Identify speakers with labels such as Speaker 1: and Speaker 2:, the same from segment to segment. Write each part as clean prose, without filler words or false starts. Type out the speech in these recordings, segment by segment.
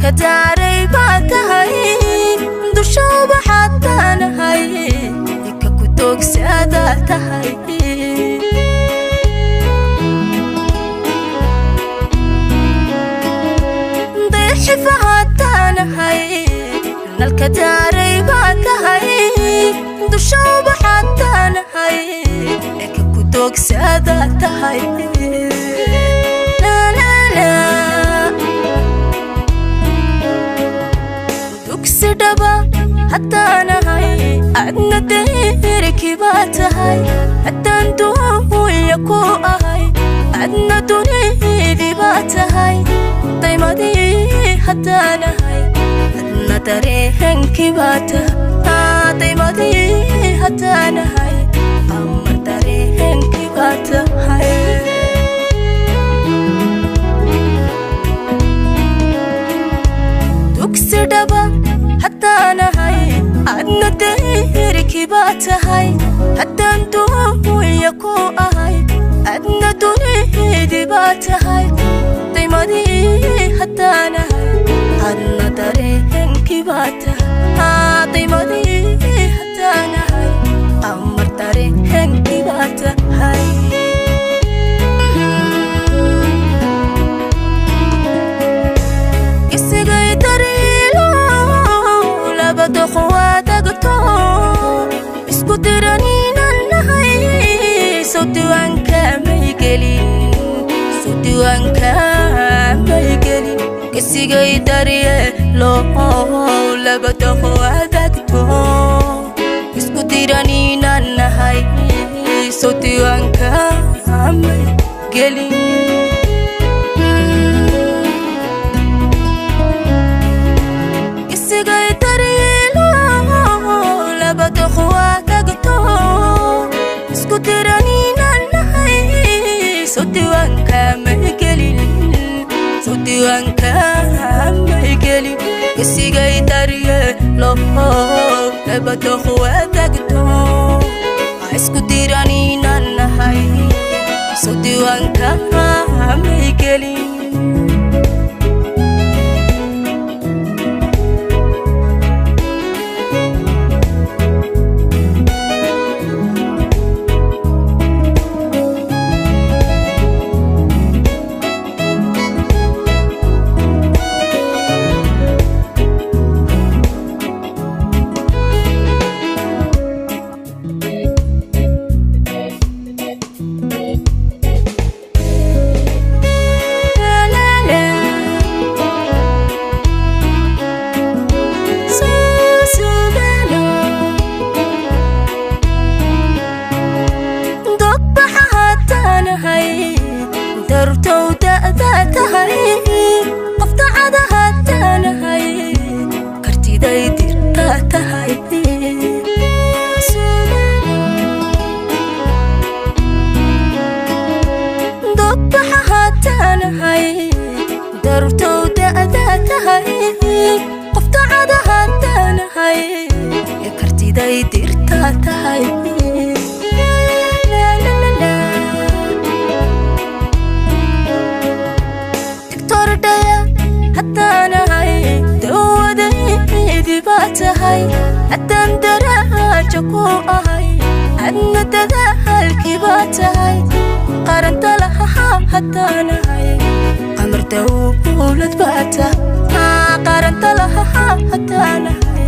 Speaker 1: Nalka daaray baa tahay, dusha ubaxaataanahay, ika ku toogsaada tahay. Dayaxifahaataanahay, nalka daaray baa tahay, dusha ubaxaataanahay, ika ku toogsaada tahay. Dugsi dhaba haddaanahay, adna deerkii baa tahay. Haddaan duunya ku ahay, adna dunidii baa tahay. Daymadii haddaanahay, adna dareenkii baa tahay. Daymadii haddaanahay, amar dareenkii baa tahay. Dugsi dhaba haddaanahay, adna deerkii baa tahay. Haddaan duunya ku ahay, adna dunidii baa tahay. Daymadii haddaanahay, adna dareenkii baa tahay. Daymadii haddaanahay, amar dareenkii baa tahay. Isigay dariilo laba doq wadaagto, isku diraniinan nahay, sow diiwaanka may gelin, sow diiwaanka may gelin. Isigay daryeelo laba doq wadaagto, isku diraniinan nahay, sow diiwaanka may gelin. Isigay daryeelo laba doq wadaagto, isku diraniinan nahay, sow diiwaanka may gelin, sow diiwaanka may gelin. Isigay daryeelo laba doq wadaagto, isku diraniinan nahay, sow diiwaanka may gelin. Dartow da'daa tahay, qof dacada haddaanahay, kartiday dirtaa tahay. Dogbaxa haddaanahay, dartow da'daa tahay, qof dacada haddaanahay, kartiday dirtaa tahay. Haddaanahay, dawadaydi baa tahay. Haddaan daraajo ku ahay, adna dadaalkii baa tahay. Qaranta laha haddaanahay, qamar dawlad baa tahay. Qaranta laha haddaanahay,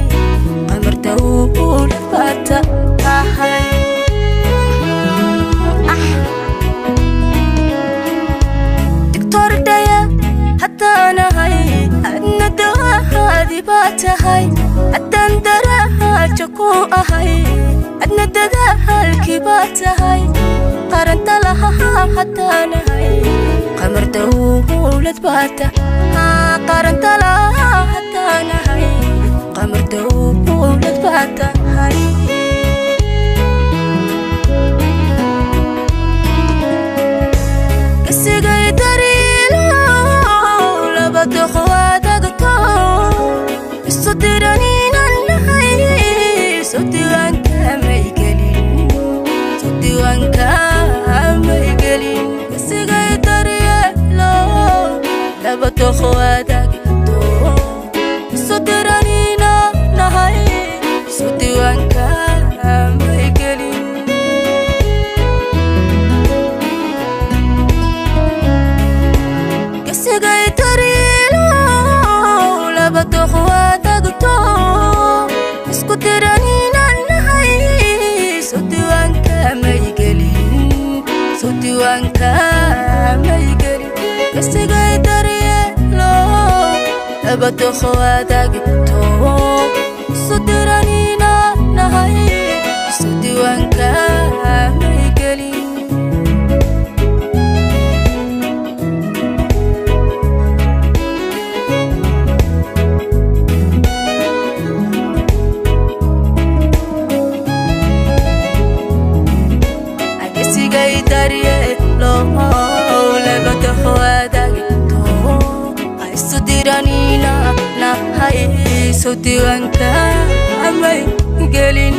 Speaker 1: qamar dawlad baa tahay. Doctor-dhaya haddaanahay, adna dawaadi baa tahay. Haddaan daraajo ku ahay, adna dadaalkii baa tahay. Qaranta laha haddaanahay, qamar dawlad baa tahay. Qaranta laha haddaanahay, qamar dawlad baa tahay. Isigay dariilo laba doq wadaagto, isu diraniinan nahay, sow diiwaanka may gelin, sow diiwaanka may gelin. Isigay daryeelo laba doq wadaagto, Laba doqo wadaagto, isu diranina nahay, isu diiwaanka may gelin. Agesigay daryeelo, laba doqo wadaagto, isu diranina nahay, isu diiwaanka may gelin.